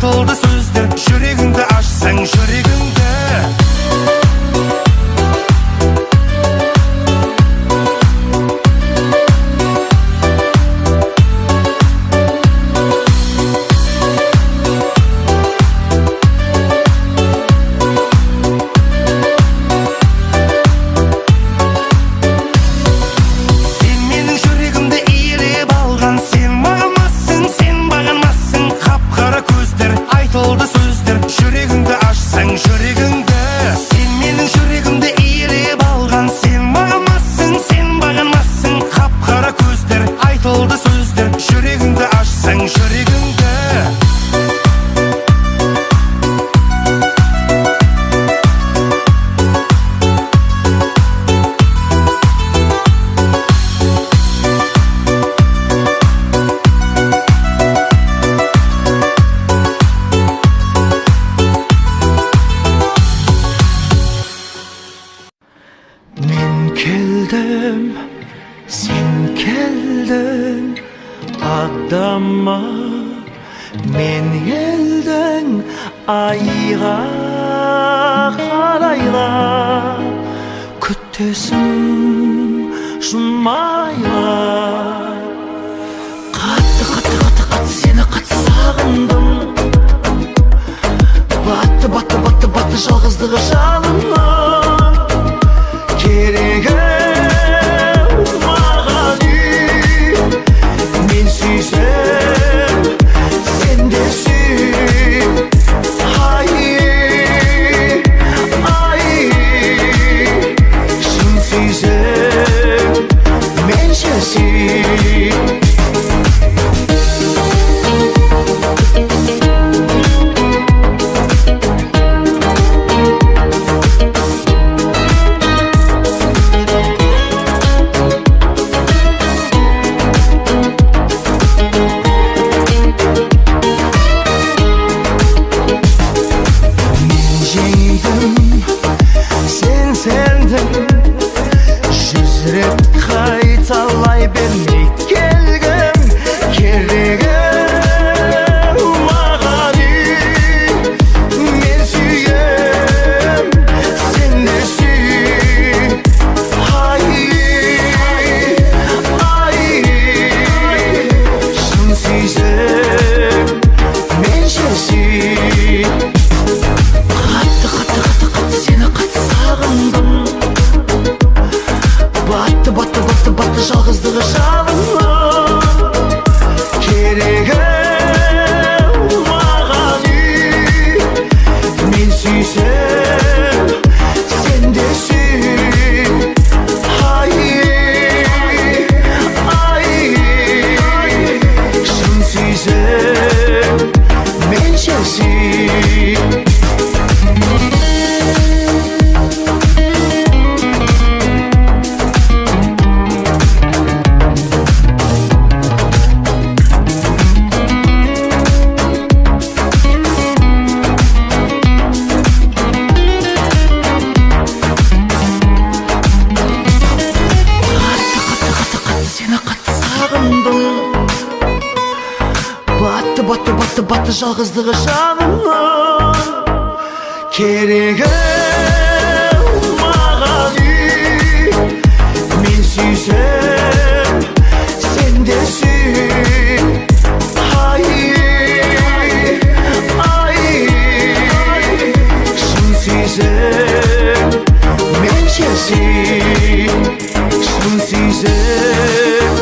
Айтылды сөздер, жүрегіңді ашсаң жүрегіңді. Сен менің жүрегімді иелеп алған, сен мағынмассың, сен бағынмассың. Қап-қара көздер, айтылды сөздер, жүрегіңді ашсаң жүрегіңді. Сен менің жүрегімді иелеп алған, сен мағынмассың, сен бағынмассың. Қап-қара көздер, айтылды сөздер, жүрегіңді ашсаң жүрегіңді. Мен келдім, сен келдің, адама мен елдің айға қарайла, күтесің жұмайла. Қатты, қатты, қатты, қатты сені қатты сағындым. Батты, батты, батты, батты жалғыздығы жанымның. Керегі маған үй, мен сүйсем, сен де сүй. Ай, ай, шын сүйсең, менше сүй. Мен жеңдім, сен сендің, жүз рет қайталай бермей келгім. Керегі маған үй, мен сүйем, сен де сүй. Ай, ай, шын сүйсең, менше сүй. Қатты, қатты, қатты, қатты сені қатты сағындым. Батты, батты, батты, батты жалғыздығы жанымның. Керегі маған үй, мен сүйсем, сен де сүй. Ай, ай, шын сүйсең, менше сүй. Қатты, қатты, қатты, қатты сені қатты сағындым. Батты, батты, батты, батты жалғыздығы жанымның. Керегі маған үй, мен сүйсем, сен де сүй. Ай, ай, шын сүйсең, менше сүй. Шын сүйсең,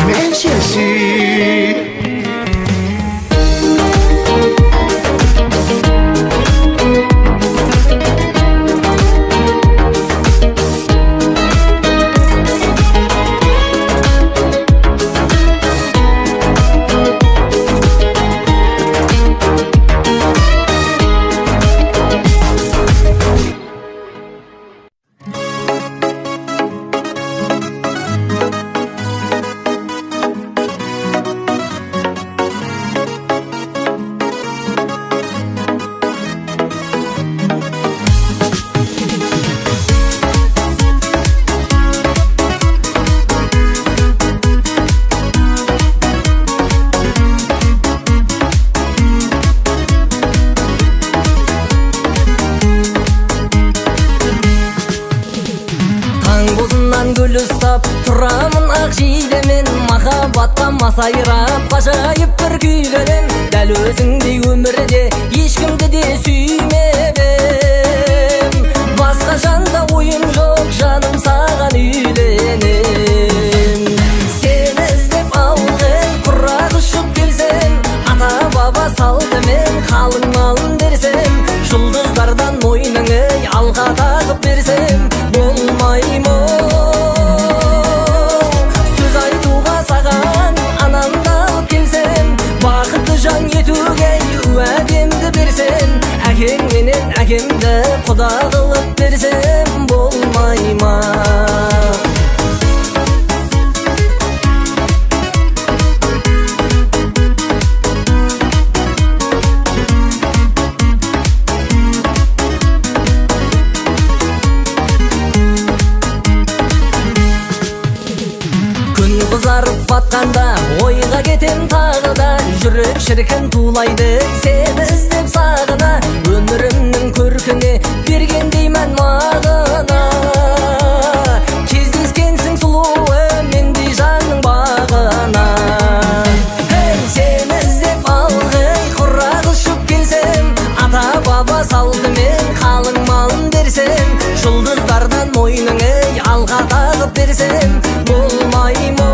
менше сүй. Қолымнан гүл ұстап тұрамын ақ жидемен, махаббатқа масайрап ғажайып бір күй келем. Дәл өзіңдей өмірде ешкімді де сүймеп ем, басқа жанда ойым жоқ, жаным саған үйленем. Сені іздеп ауылға құрақ ұшып келсем, ата баба салтымен қалың малын берсем, жұлдыздардан мойныңа алқа тағып берсем, болмай ма? Сөз айтуға саған анамды алып келсем, бақытты жан етуге уәдемді берсем, әкең менен әкемді құда қылып берсем, болмай ма? Күн қызарып батқанда ойға кетем тағы да, жүрек шіркін тулайды сені іздеп сағына, өмірімнің көркіне бергендей мән мағына. Кездескенсің сұлуы мендей жанның бағына. Ей, сені іздеп ылғи құрақ ұшып келсем, ата баба салтымен қалың малын берсем, жұлдыздардан мойныңа алқа тағып берсем, болмай ма?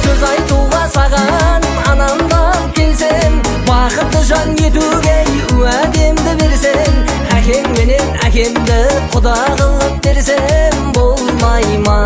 Сөз айтуға саған анамды алып келсем, бақытты жан етуге уәдемді берсем, әкең менен әкемді құда қылып берсем, болмай ма?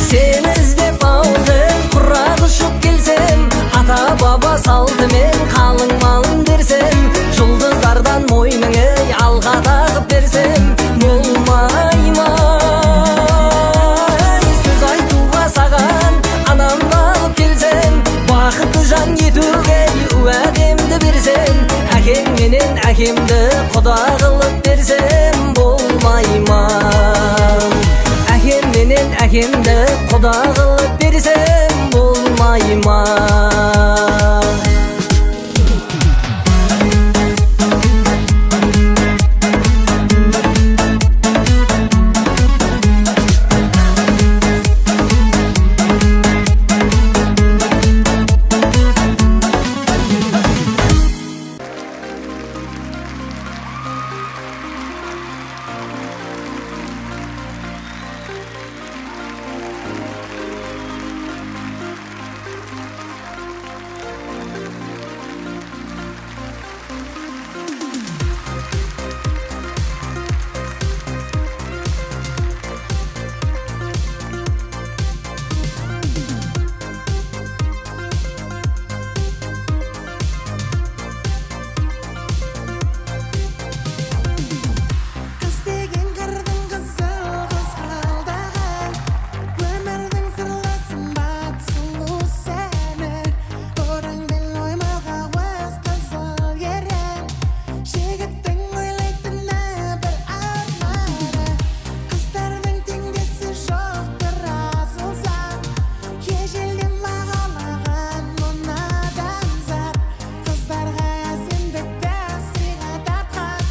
Сені іздеп ауылға құрақ ұшып келсем, ата баба салтымен қалың малын берсем, жұлдыздардан мойныңа алқа тағып берсем, болмай ма? Сөз айтуға саған анамды алып келсем, бақытты жан етуге уәдемді берсем, әкең менен әкемді құда қылып берсем, болмай ма? Әкем менен әкемді құда қылып берсем, болмай ма? Қыз деген қырдың қызыл қызғалдағы, өмірдің сырлы сымбат сұлу сәні, торыңмен оймақ ауыз қызыл ерін, жігіттің ойлайтыны бір арманы, қыздардың теңдесі жоқтыр асыл зат, ежелден мағалаған мұны адамзат, қыздарға әсемдікті сыйға тартқан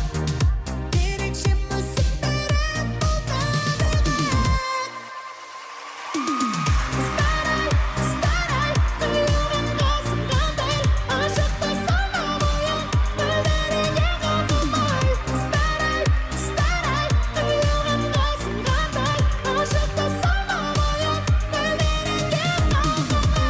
ерекше мүсіндері бұл табиғат. Қыздар-ай, қыздар-ай, қиылған қасым қандай, ашықты сана бойы мөлдіреген қалқымай. Қыздар-ай, қыздар-ай, қиылған қасым қандай, ашықты сана бойы мөлдіреген қалқымай.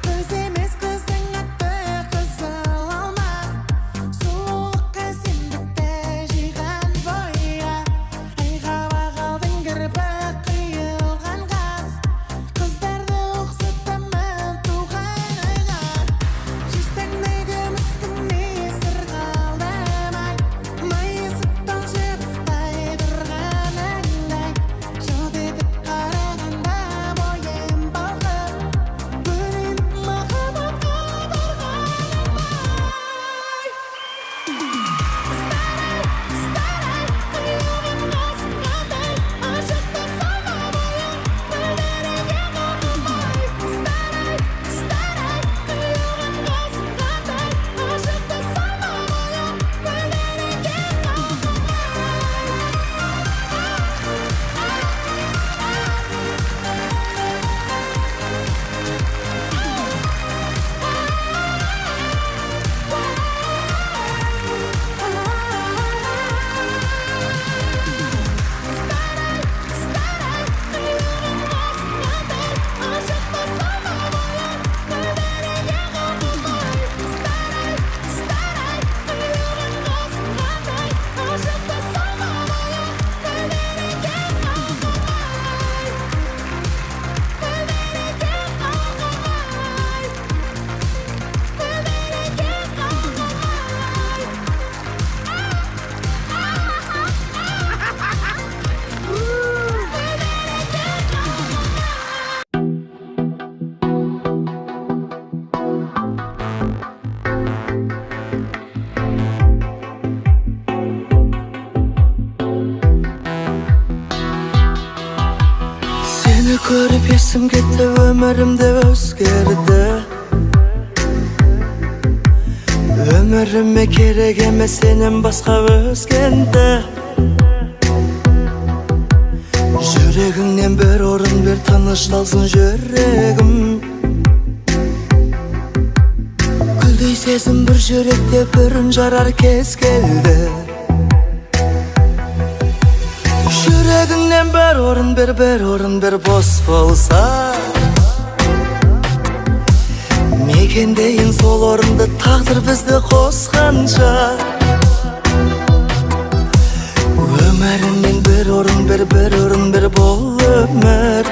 Қыз емес қыздың аты қызыл алма, сұлулық әсемдікті Өмірімде өзгерді. Өміріме керек емес сенен басқа өзгенді. Жүрегіңнен бір орын бер, тынышталсын жүрегім. Гүлдей сезім бір жүректе бүрін жарар кез келді. Жүрегіңнен бір орын бер, бір орын бер бос болса, мекендейін сол орынды тағдыр бізді қосқанша. Өміріңнен бір орын бер, бір орын бер бұл өмір.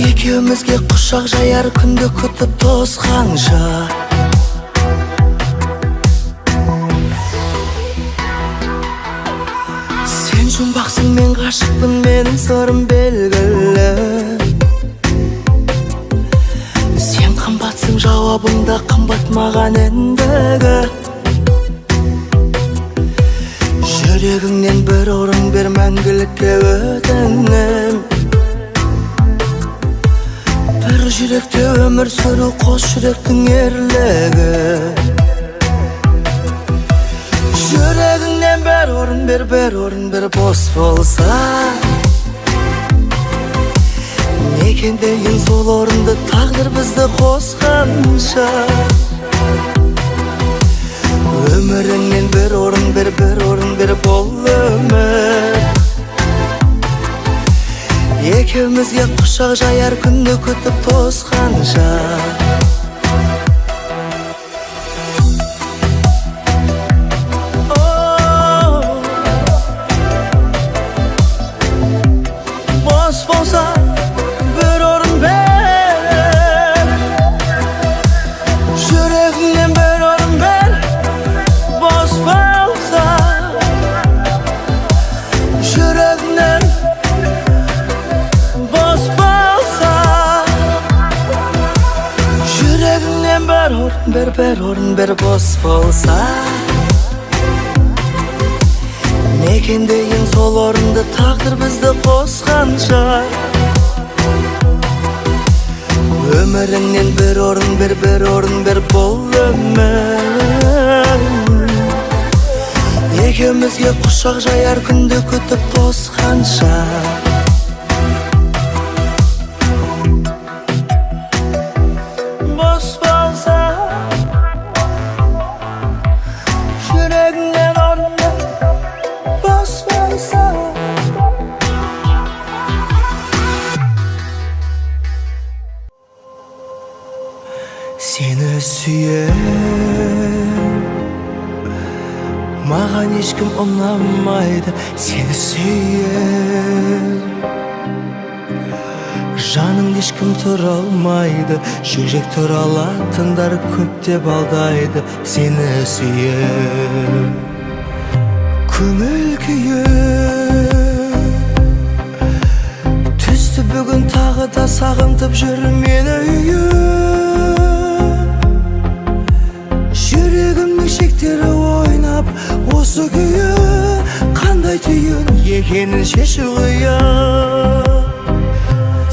Екеумізге құшақ жаяр күнді күтіп тосқанша. Сен жұмбақсың, мен ғашықпын, менің сырым белгілі. Сен қымбатсың, жауабың да қымбат маған ендігі. Жүрегіңнен бір орын бер, мәңгілікке өтінем. Бір жүректе өмір сүру қос жүректің ерлігі. Жүрегіңнен бір орын бер, бір орын бер бос болса, мекендейін сол орынды тағдыр бізді қосқанша. Өміріңнен бір орын бер, бір орын бер бұл өмір. Екеумізге құшақ жаяр күнді күтіп тосқанша. Бос болса бір орын бер, жүрегіңнен бір орын бер, бос болса, жүрегіңнен бос болса, жүрегіңнен бір орын бер, бір орын бер бос болса, мекендейін сол орынды тағдыр бізді қосқанша. Өміріңнен бір орын бер, бір орын бер бұл өмір. Екеумізге құшақ жаяр күнді күтіп тосқанша. Бос болса, жүрегіңнен орын бер, бос болса. Сені сүйем, маған ешкім ұнамайды. Сені сүйем, жаныңда ешкім тұра алмайды. Жүрек тұра алатындар көптеп алдайды. Сені сүйем, көңіл күйім түсті бүгін тағы да сағынтып жүр мені үйім. Жүрегімнің шектері ойнап осы күйі қандай түйін екенін шешу қиын.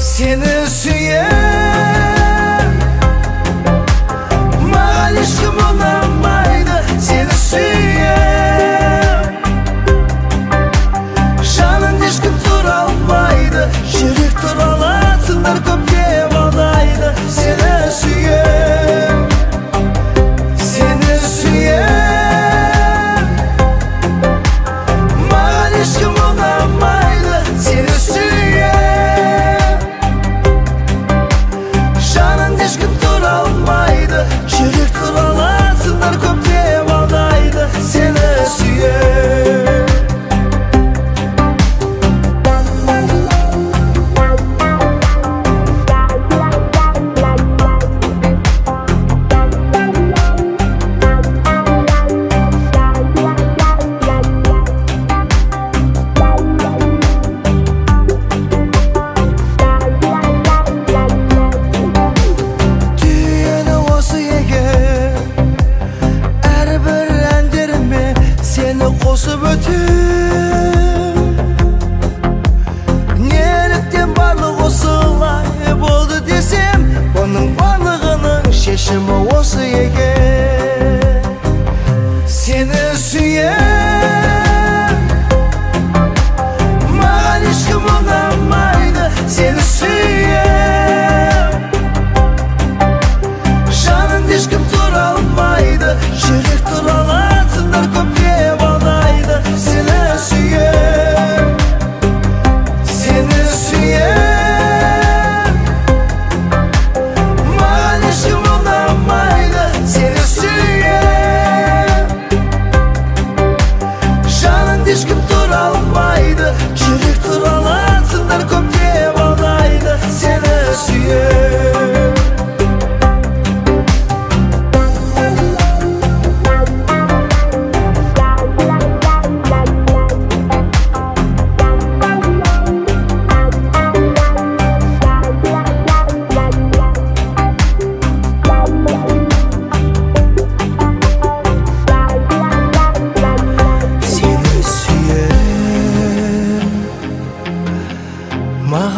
Сені сүйем, маған ешкім ұнамайды. Сені сүйем, жаныңда ешкім тұра алмайды. Жүрек тұра алатындар көптеп алдайды. Сені сүйем, сені сүйем, маған ешкім ұнамайды. Сені сүйем,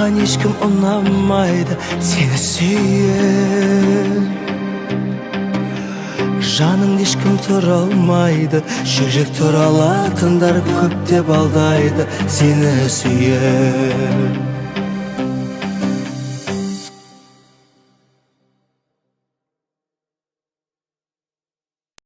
Маған ешкім ұнамайды, сені сүйем. Жаныңда ешкім тұра алмайды, жүрек тұра алатындар көптеп алдайды, сені сүйем.